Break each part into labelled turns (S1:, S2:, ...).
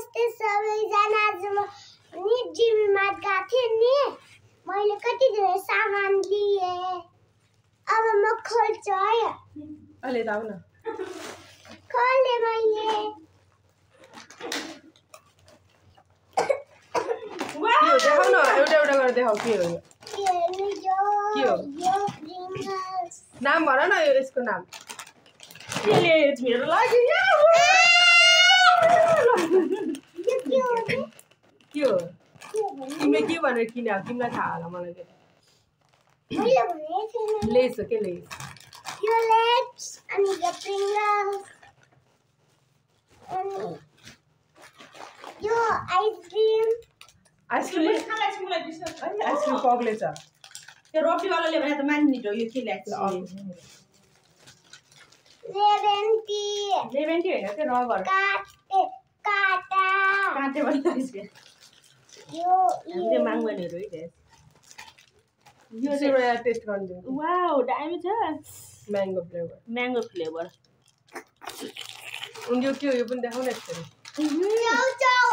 S1: नमस्ते सबैजना आज म नि जिममा गएको थिएँ नि मैले कति धेरै सामान लिएँ अब म खोल्छु है
S2: अहिले त आऊ न
S1: खोले मैले
S2: वाउ देखाउ न एउटा एउटा गरेर देखाउ के हो
S1: यो प्रिङ्गल्स
S2: नाम भन न यसको नाम केले मेरो लागि के हो तिमीले के भनेर किन्यौ तिमीलाई थाहा होला मलाई लेस हो के लेस
S1: यो लेग्स अनि यो प्रिङ्गल्स अनि यो आइसक्रिम
S2: आइसक्रिम पग्ले छ
S3: त्यो रोटीवालाले भने त मान्ने हो यो के ल्याक्छ
S1: लेभेन्टी
S2: लेभेन्टी होइन त्यो रबर
S1: काटा
S3: काटे भने
S1: यो
S3: हामीले माङ्गनेहरू है guys।
S2: यो चाहिँ एउटा टेस्ट गर्नु दिनु
S3: वाउ दामी छ
S2: म्याङ्गो फ्लेभर
S3: म्याङ्गो फ्लेभर
S2: यो के हो यो पनि देखाउ न यसरी
S1: चाउ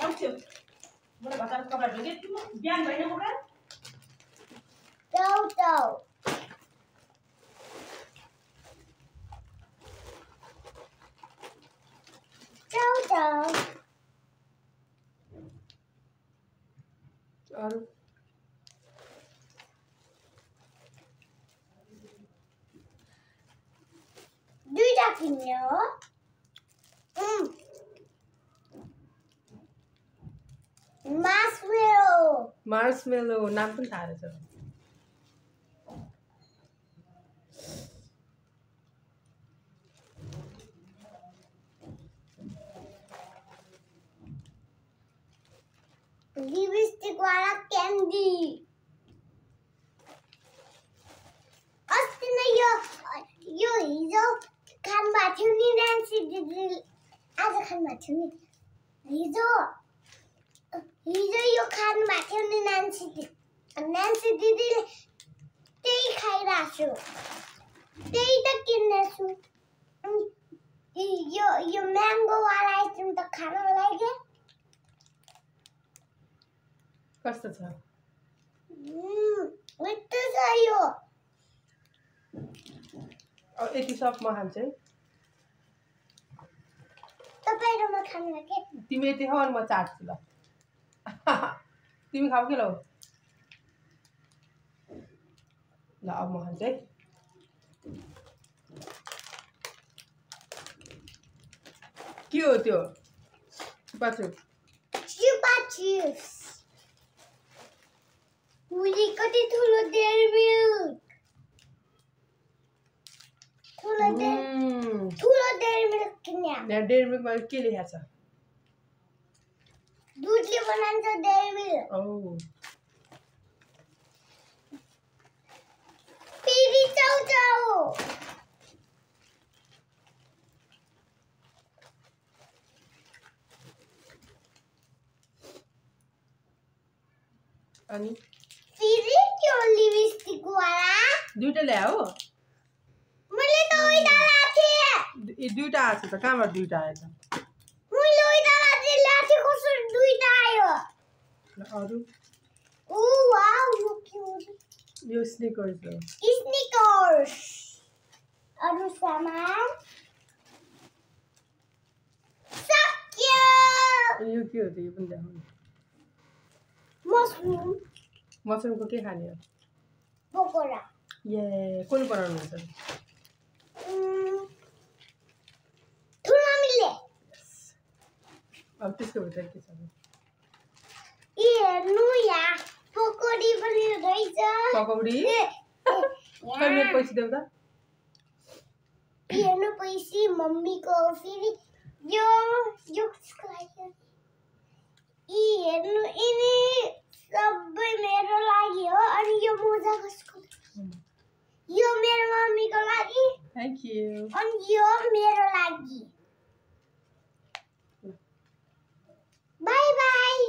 S3: आउँथ्यो मलाई भर्खर कपडा धोके बिहान भएन कपडा
S1: चाउ
S2: अरू
S1: दुईटा किन्यो
S2: मार्समेलो नाम पनि थाहा रहेछ
S1: लिपस्टिक वाला क्यान्डी अस्ति नै यो हिजो खानु भएको थियो नि नान्सी दिदी आज खानु भएको थियो नि हिजो यो खानु भएको थियो नि नान्सी दिदीले त्यही खाइरहेको छु त्यही त किन्दैछु यो म्याङ्गो वाला आइसक्रिम त खानु लाग्यो
S2: कस्तो छ
S1: मिठो छ यो
S2: यति सब म खान्छु है
S1: तपाईँ र म खानु लाग्यो
S2: तिमी यति खाऊ अनि म चाट्छु ल तिमी खाऊ कि ल अब म खान्छु है के हो त्यो चुपा
S1: चिप्स उली कति ठुलो डेयरी मिल्क ठुलो डेयरी मिल्क किन्या
S2: यहाँ डेयरी मिल्कमा के लेखेको छ
S1: दुधले बनान्छ डेयरी मिल्क
S2: औ
S1: फेरि चाउ
S2: अनि
S1: फेरि त्यो लिपस्टिक वाला
S2: दुईटा ल्याऊ
S1: मैले त ओइदा लाथे
S2: दुईटा आएको छ त कहाँबाट दुईटा आयो त
S1: मैले ओइदा लाथे कसरी दुईटा आयो
S2: अरू
S1: ओ वाउ यो के हो
S2: यो स्निकर्स हो
S1: स्निकर्स अरू सामान सक्यो
S2: यो के हो त यो पनि देखाउनु मसरुमको के खाने हो
S1: पकोडा
S2: ए कसले बनाउनु हुन्छ
S1: ठुलो मिले
S2: अब त्यसको भित्र के छ
S1: हेर्नु यहाँ पकोडी पनि रहेछ
S2: पकौडी मेरो पैसा देऊ त
S1: हेर्नु पैसा मम्मीको फेरि यो कसको लागि हेर्नु यिनी सबै मेरो लागि हो अनि यो मोजा कसको यो मेरो मम्मीको लागि
S2: थ्याङ्क यू
S1: अनि यो मेरो लागि बाई बाई